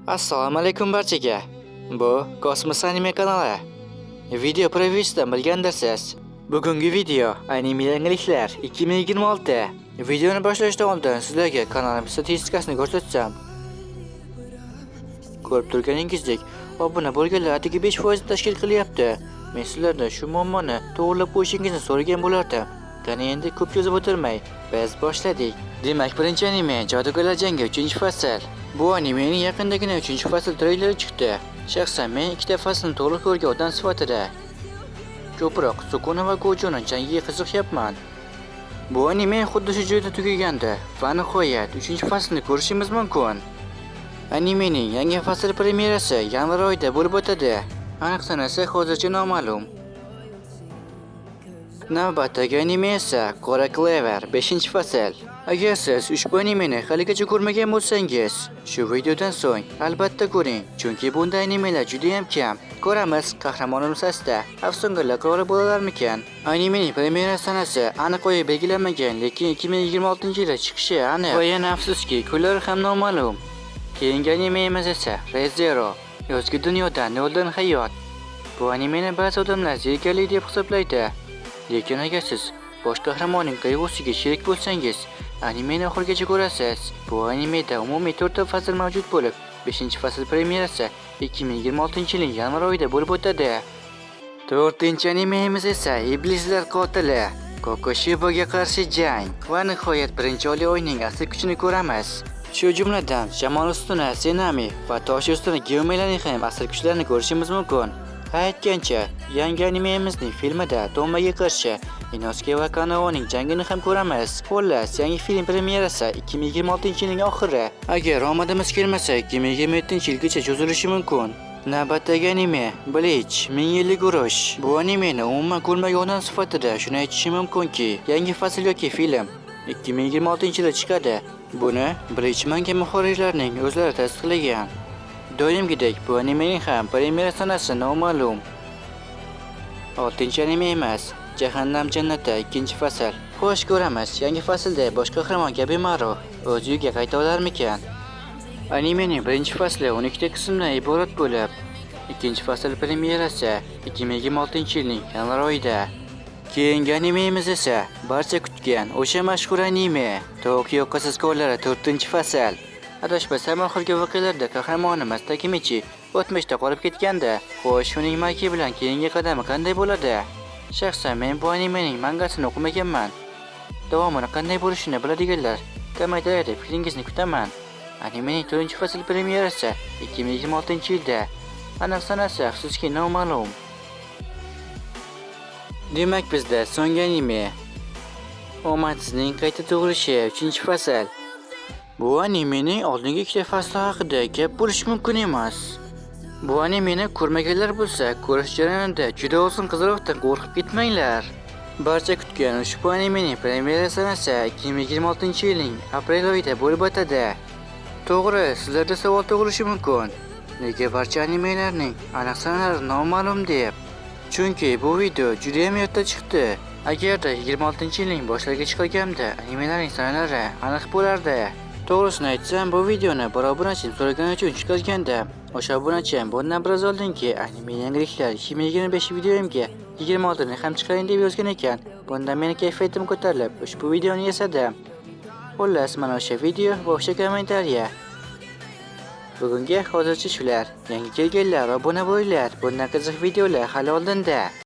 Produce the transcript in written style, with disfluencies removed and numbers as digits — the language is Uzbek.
Assalomu alaykum barchaga. Bu Kosmos Anime kanali. Video previewsidan bilgandirsiz. Bugungi video anime yangiliklar 2026. Videoni boshlashdan oldin sizlarga kanalim statistikasini ko'rsatsam. Ko'rib turganingizdek, obuna bo'lganlar atigi 5% tashkil qilyapti. Men sizlardan shu muammoni to'g'rilab qo'yishingizni so'ragan bo'lardim. Qani endi ko'p cho'zib o'tirmay, biz boshladik. Demak, birinchi anime Jodugarlar jangi 3-fasl. Bu animening yaqindagina 3-fasl treyleri chiqdi. Shaxsan men ikkita faslni to'liq ko'rgan odam sifatida ko'proq Sukuna va Gojoning jangiga qiziqyapman. Bu anime xuddi shu joyda tugagandi va nihoyat 3-faslni ko'rishimiz mumkin. Animening yangi fasl premyerasi yanvar oyida bo'lib o'tadi. Aniq sanasi hozircha noma'lum. Navbatdagi anime esa Qora Clover 5-fasl. Agar siz ushbu animeni haligacha ko'rmagan bo'lsangiz, shu videodan so'ng albatta ko'ring, chunki bunday animelar juda ham kam. Ko'ramiz, qahramonimiz Asta afsungarlar qiroli bo'larmikan? Animening premyera sanasi aniq oyi belgilanmagan, lekin 2026-yilda chiqishi aniq. Va yana afsuski, kunlari ham noma'lum. Keyingi animemiz esa Re:Zero. O'zga dunyoda noldan hayot. Bu animeni ba'zi odamlar zerikarli deb hisoblaydi. Lekin agar siz bosh qahramonning qayg'usiga sherik bo'lsangiz, animeni oxirigacha ko'rasiz. Bu animeda umumiy 4 ta fasl mavjud bo'lib, 5-fasl premyerasi 2026-yilning yanvar oyida bo'lib o'tadi. 4-animemiz esa Iblislar qotili. Kokoshiboga qarshi jang va nihoyat birinchi oliy oyning asl kuchini ko'ramiz. Shu jumladan, shamol ustuni Senami va tosh ustuni Gyumelarning ham asl kuchlarini ko'rishimiz mumkin. Ha, aytgancha, yangi animemizning filmida Tomaga qarshi Inosuke va Kanaoning jangini ham ko'ramiz. Xullas, yangi film premyerasi 2026-yilning oxiri. Agar omadimiz kelmasa, 2027-yilgacha cho'zilishi mumkin. Navbatdagi anime Bleach: Ming yillik urush. Bu animeni umuman ko'rmagan odam sifatida shuni aytishim mumkinki, yangi fasl yoki film 2026-yilda chiqadi. Buni Bleach manga muharrirlarining o'zlari tasdiqlagan. Doimgidek, bu animening ham premyera sanasi noma'lum. 6-anime emas, Jahannam jannati 2-fasl. Xo'sh, ko'ramiz, yangi faslda bosh qahramon Gabimaru o'z uyiga qayta olarmikan? Animening birinchi fasli 12 ta qismdan iborat bo'lib, ikkinchi fasl premyerasi 2026-yilning yanvar oyida. Keyingi animemiz esa barcha kutgan o'sha mashhur anime Tokyo qasoskorlari 4-fasl. Adashmasam, oxirgi voqealarda qahramonimiz Takemichi o'tmishda qolib ketgandi. Xo'sh, uning Maki bilan keyingi qadami qanday bo'ladi? Shaxsan men bu animening mangasini o'qimaganman. Davomini qanday bo'lishini biladiganlar kommentariyada fikringizni kutaman. Animening 4-fasl premyerasi 2026-yilda. Aniq sanasi afsuski noma'lum. Demak, bizda so'nggi anime Omadsizning qayta tug'ilishi 3-fasl. Bu animening oldingi ikkita fasli haqida gap bo'lishi mumkin emas. Bu animeni ko'rmaganlar bo'lsa, ko'rish jarayonida juda oson qizaloqdan qo'rqib ketmanglar. Barcha kutgan ushbu animening premyera sanasi 2026-yilning aprel oyida bo'lib o'tadi. To'g'ri, sizlarda savol tug'ilishi mumkin. Nega barcha animelarning aniq sanalari noma'lum deb? Chunki bu video juda ham erta chiqdi. Agarda 26-yilning boshlariga chiqarganimda, animelarning sanalari aniq bo'lardi. To'g'risini aytsam, bu videoni bir obunachim so'ragani uchun chiqargandim. O'sha obunachim bundan biroz oldingi anime yangiliklar 2025 videomga 26ni ham chiqaring deb yozgan ekan. Bundan meni kayfiyatim ko'tarilib, ushbu videoni yasadim. Xullas, mana o'sha video va o'sha kommentariya. Bugunga hozircha shular. Yangi kelganlar obuna bo'linglar. Bundan qiziq videolar hali oldinda.